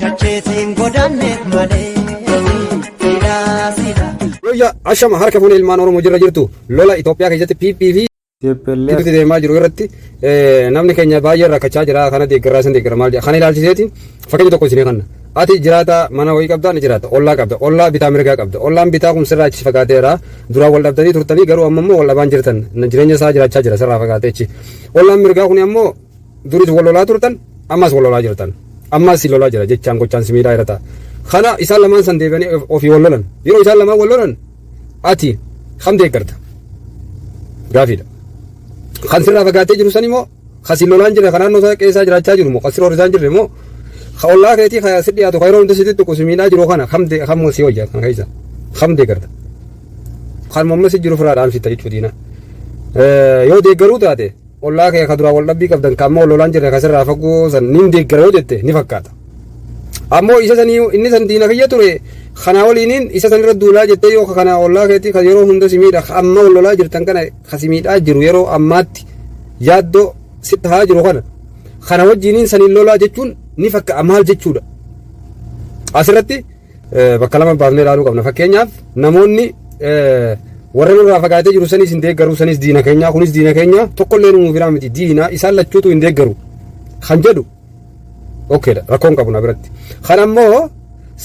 Kacheetiin godaanneef malee. Silaa silaa. Yooyyaa, ashama harka fuune ilmaan Oromoo jirra jirtu. Lola Itoophiyaa keessatti PP fi TPLF gidduutti deemaa jiru irratti namni keenya baay'ee rakkachaa jira. Kana deeggaraa, isin deeggara maal jedha. Kana ilaalchiseeti fakkeenya tokko isinii kanna. Ati jiraata mana wayii qabda, ni jiraata ollaa qabda, ollaa bitaa mirgaa qabda. Ollaan bitaa kun sirraa achi fagaateera. Duraan wal dhabdanii turtanii, garuu amma immoo wal dhabaan jirtan, jireenya isaa jiraachaa jira sirraa fagaatee achi. Ollaan mirgaa kun ammoo duris wal lolaa turtan, ammas wal lolaa jirtan, ammas si lolaa jira, jechaan gochaan si miidhaa jira ta'a. Kana isaan lamaan san deebi'anii ofii wal lolan. Yeroo isaan lamaan wal lolan ati kam deeggarta? Gaafiidha. Kan sirraa fagaatee jiru san immoo kan si lolaan jira, kan naannoo isaa keessaa jiraachaa jiru moo kan si roorrisaa hin jirre moo kan ollaa keetii kan si dhiyaatu, kan yeroo hunda sitti tuqu, si miidhaa jiru kana kam kam si wayya? Kana keessa kam deeggarta? Kan mamma si jiru firaa dhaamsita jechuu diina. Yoo deeggaruu taate, ollaa kee ka duraan wal dhabbii qabdan, kan ammoo wal lolaan jirre, kan sirraa fagoo san nin deeggara yoo jette ni fakkaata. Ammoo isa sanii inni san diina kiyya ture, kanaa waliiniin isa san irra duulaa jettee, yoo kana ollaa keetii kan yeroo hunda si miidha, ka amma wal lolaa jirtan kana, ka si miidhaa jiru, yeroo ammaatti yaaddoo sitti haa jiru kana wajjiniin saniin lolaa jechuun ni fakkaata maal jechuudha. Asirratti bakka lama baafnee ilaaluu qabna. Fakkeenyaaf, namoonni warra nurraa fagaatee jiru sanis hin deeggaru, sanis diina keenya, kunis diina keenya, tokkollee nu biraa miti, diina isaan lachuutu hin deeggaru kan jedhu okaydha, rakkoon qabu na biratti. Kan ammoo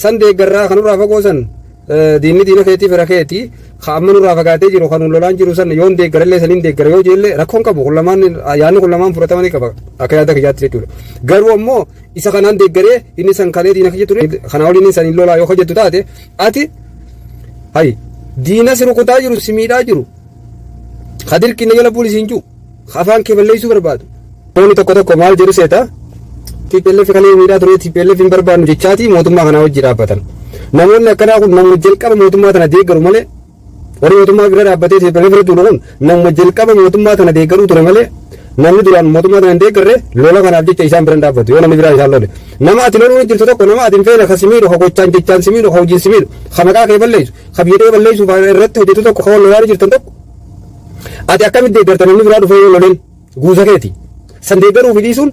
san deeggarraa, kan nurraa fagoo san, diinni diina keetii fira keetii, kan amma nurraa fagaatee jiru, kan nu lolaan jiru san yoon deeggarallee saniin deeggara yoo jeellee rakkoon qabu. Kun lamaan yaadni kun lamaan fudhatama ni qaba akka yaada kiyyaatti jechuudha. Garuu ammoo isa kanaan deeggaree inni san kalee diina kiyya ture, kanaa waliin san hin lolaa yoo hojjettu taate, ati hay diina si rukutaa jiru, si miidhaa jiru, ka dirqina jala poolisiin jiru, ka afaan kee balleessuu barbaadu. Namoonni tokko tokko maal jedhu seeta? TPLF kalee miidhaa ture, TPLF hin barbaannu jechaatii mootummaa kanaa wajji dhaabbatan. Namoonni akkanaa kun namuma jalqaba mootummaa tana deeggaru malee, warri mootummaa bira dhaabbatee TPLF irra duulu kun namuma jalqaba mootummaa tana deeggaruu ture malee, namni duraan mootummaa tana hin deeggarre lola kanaaf jecha isaan bira hin dhaabbatu yoo namni biraa isaan lole. Nama ati loluu jirtu tokko, nama ati hin feene, ka si miidhu, ka gochaan jechaan si miidhu, ka hojiin si miidhu, ka maqaa kee balleessu, ka biyya kee balleessuuf irratti hojjetu tokko, ka wal lolaa jirtan tokko ati akkamitti deeggarta? Namni biraa dhufee yoo loleen guusa keeti. San deeggaruu fi dhiisuun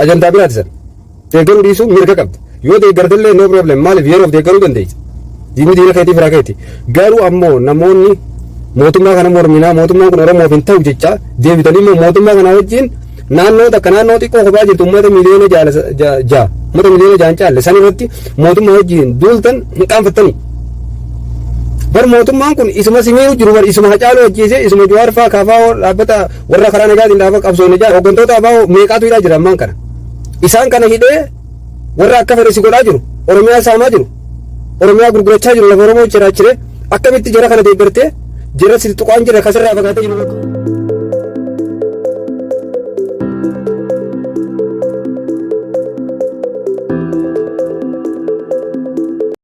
ajandaa biraati san. Deeggaruu dhiisuun mirga qabda. Yoo deeggartellee no problem, maaliif yeroof deeggaruu dandeessa. Diinni diina keetii fira keeti. Garuu ammoo namoonni mootummaa kana morminaa, mootummaan kun Oromoof hin ta'u jecha deebitanii immoo mootummaa kana wajjin naannoo takka, naannoo xiqqoo kophaa jirtu, uummata miliyoona 6, uummata miliyoona 6 hin caalle san irratti mootummaa wajjin duultan hin qaanfattanii. Bar mootummaan kun isuma si miidhu jiru, bar isuma Hacaaluu ajjeesee, isuma Jawaar fa'aa kaafaa dhaabbata warra karaa nagaatiin dhaabbata qabsoon ijaa hooggantoota ABO meeqaatu hidhaa jira ammaan kana. Isaan kana hidhee warra akka fedhe si godhaa jiru, Oromiyaa saamaa jiru, Oromiyaa gurgurachaa jiru, lafa Oromoo jiraachire, akkamitti jara kana deeggartee jara si tuqaan jira kasirraa fagaatee jiru.